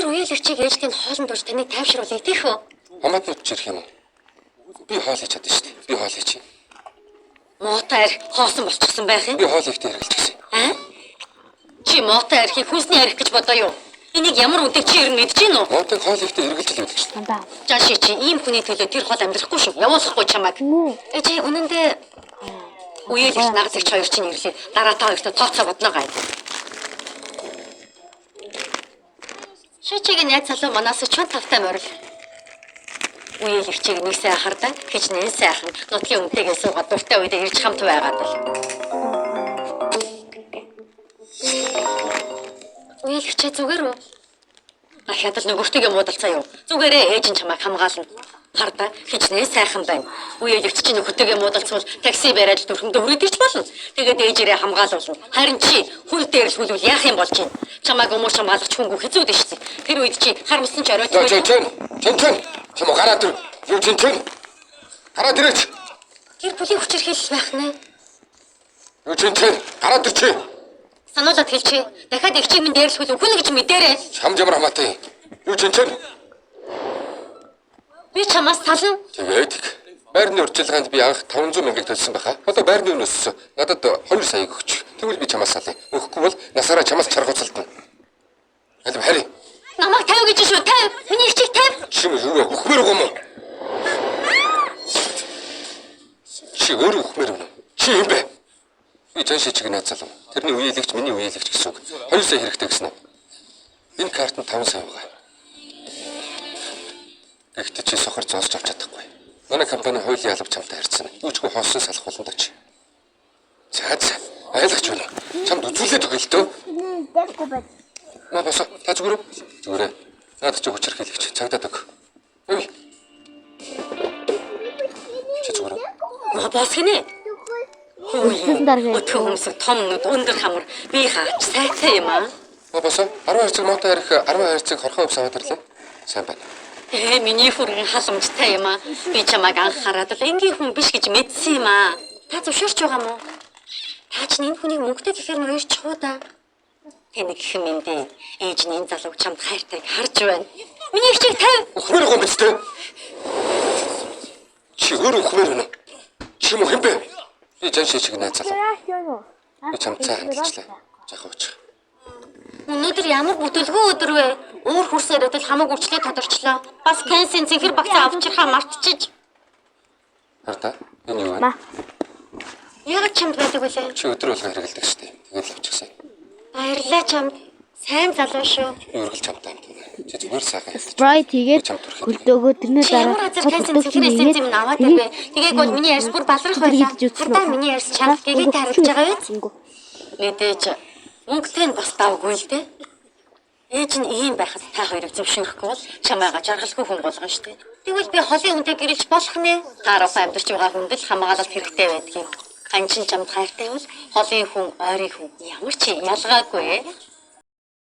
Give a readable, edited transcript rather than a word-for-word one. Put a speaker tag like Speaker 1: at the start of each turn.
Speaker 1: Өнөөдөр үеэл эгчийг ээжтэй нь хоолнд урьж таныг тайвшруулъя тийх үү?
Speaker 2: Хамаатнууд ч ирэх юм уу? Би хоол хийж чадна шүү дээ. Би хоол хийчих.
Speaker 1: Муутай арх хоосон болчихсон байх юм.
Speaker 2: Би хоол хийхдээ хэрэглэчихсэн.
Speaker 1: Аа? Чи муутай архийг хүнсний арх гэж бодоо юу? Энийг ямар үнэтэй чи ер нь мэдэж гин үү?
Speaker 2: Муутайг хоол хийхдээ хэрэглэж л байдаг шүү дээ.
Speaker 3: Дандаа.
Speaker 1: Жаши чи ийм хүний төлөө тэр хол амьдрахгүй шүү. Явуулахгүй чамайг.
Speaker 3: Мүү.
Speaker 1: Ээжээ үнэндээ үеэл эгч наглагч хоёр чинь ирлээ. Дараа та хоёртой тооцоо бодно гай. Шичиг найз залуу манаас чун тавтай морил. Үеэл эгчийг нэг сайн хардаа хичнээн сайхан нутгийн өмтэйгээ суугаад дуртай үедээ ирж хамт байгаад л. Үеэл эгчээ зүгээр үү? Дахиад л нөгөөтэйгээ муудалцаа юу. Зүгээрээ ээж нь чамайг хамгаална. Хардаа хичнээн сайхан байна. Үеэл эгч чинь нөхөртэйгээ муудалцвал такси бариад л дүрхэндээ хүрээдэж болно. Тэгээд ээжээрээ хамгаалуулна. Харин чи хүн дээр л хүлвэл яах юм болж байна? Чамайг өмөр хамгаалах хүнгүй хэзүүд шүү дээ. Тэр үед чи харамсан ч
Speaker 2: Йоо
Speaker 1: оройтгүй.
Speaker 2: чин чин. Чин чин. Чим гараад ир. Юу чин чин. Гараад ирээч.
Speaker 1: Гэр бүлийн хүчирхийлэл байх нэ.
Speaker 2: Юу чин чин. Гараад ир чи.
Speaker 1: Сануулад хэлчихье. Дахиад эгчийг минь дээрлэхүүл үхнэ гэж мэдээрэй.
Speaker 2: Чамд ямар хамаатай юм? Юу чин чин.
Speaker 1: Би чамаас сална.
Speaker 2: Тэгээд байрны урьдчилгаанд би анх 500 мянгаыг төлсөн байхаа. Одоо байрны үн өссөн. Надад 2 сая өгч. Тэгвэл би чамаас салъя. Өгөхгүй бол насаараа чамаас чаргууцалдана. Аль хари.
Speaker 1: Намайг 50 гэж шүү. 50. Миний эгчийг 50.
Speaker 2: Чи юу вэ? Үхмээр байгаа юм уу? Чи өөрөө үхмээр байна уу? Чи юм бэ? Би жан шичиг найз залуу. Тэрний үеэлэгч миний үеэлэгч гэсэн үг. 2 сая хэрэгтэй гэсэн үү? Энэ картанд 5 сая байгаа. Гэхдээ чи сохор зоосч авч чадахгүй. Манай компани хуулийн алба чамтай харьцана. Юу ч үгүй хоосон салах болно даа чи. За за. Айлгач байна. Чамд үзүүлээд өгье л дөө.
Speaker 3: Дэхгүй байна.
Speaker 2: Маа босоо. Та зүгээр үү? Зүгээрээ. Наад чи хүчирхийлэгч. Цагдаад өг. Ой. Чи зүгээр үү?
Speaker 1: Маа бос гинэ.
Speaker 3: Үссэн дарга.
Speaker 1: Өтгөн хүмүүсэг том нүд өндөр хамар би хаач сайтай юм аа.
Speaker 2: Маа босоо. 10 хайрцаг муутай арх 10 хайрцаг хорхон өвс аваад ирлээ. Сайн байна.
Speaker 1: Ээ миний хүргэн халамжтай юм аа. Би чамайг анх хараад л энгийн хүн биш гэж мэдсэн юм аа. Та зөвшөөрч байгаа мó? Та ч энэ хүнийг мөнгөтэй гэхээр нь уярчих уу да. Тэнэг гэх юм дээ. Ээж нь энэ залууг чамд хайртайг харж байна. Миний эгчийг 50.
Speaker 2: Үхмээр байгаа юм биз дээ? Чи өөрөө үхмээр байна уу? Чи мөн хэн бэ? Би жан шичиг найз залуу. Би чамд цай хандлагчлаа. Жаахан уучих.
Speaker 1: Өнөөдөр ямар бүтэлгүй өдөр вэ? Өөр хөрс яриад л хамаг үрчлээ тодорчлоо. Бас кэнсийн цэнхэр багцаа авчирхаа мартчих.
Speaker 2: Хар та. Энэ юу вэ?
Speaker 3: Ма.
Speaker 1: Яагаад чамд байдаг вүлээ?
Speaker 2: Чи өдөр болгон хэрэгэлдэг шүү дээ. Тэгээд л авчихсан.
Speaker 1: Баярлалаа чамд. Сайн залуу шүү.
Speaker 2: Би үргэлж чамтай хамт байна. Чи зүгээр сайхан ярьж.
Speaker 3: Sprite хийгээд
Speaker 2: Чамд түрхээ.
Speaker 3: хөлдөөгөө тэрнээ
Speaker 1: Чи
Speaker 3: дараа
Speaker 1: ямар газар кэнсийн цэнхэр эсенс юм аваад ирвэ? Тэгээд бол миний арьс бүр баларх байлаа. Хардаа миний арьс чанга гэгээд харагдаж байгаа биз? Мэдээж мөнгөтэй нь бас давгүй л дээ. Ээж нь ийм байхад та хоёрыг зөвшөөрөхгүй бол чамайга жаргалгүй хүн болгоно шүү дээ. Тэгвэл би холын хүнтэй гэрэлж болох нэ. Та руухан амьдарч байгаа хүнд л хамгаалалт хэрэгтэй байдгийг. Хан чин чамд хайртай бол холын хүн, ойрын хүн ямар ч ялгаагүй.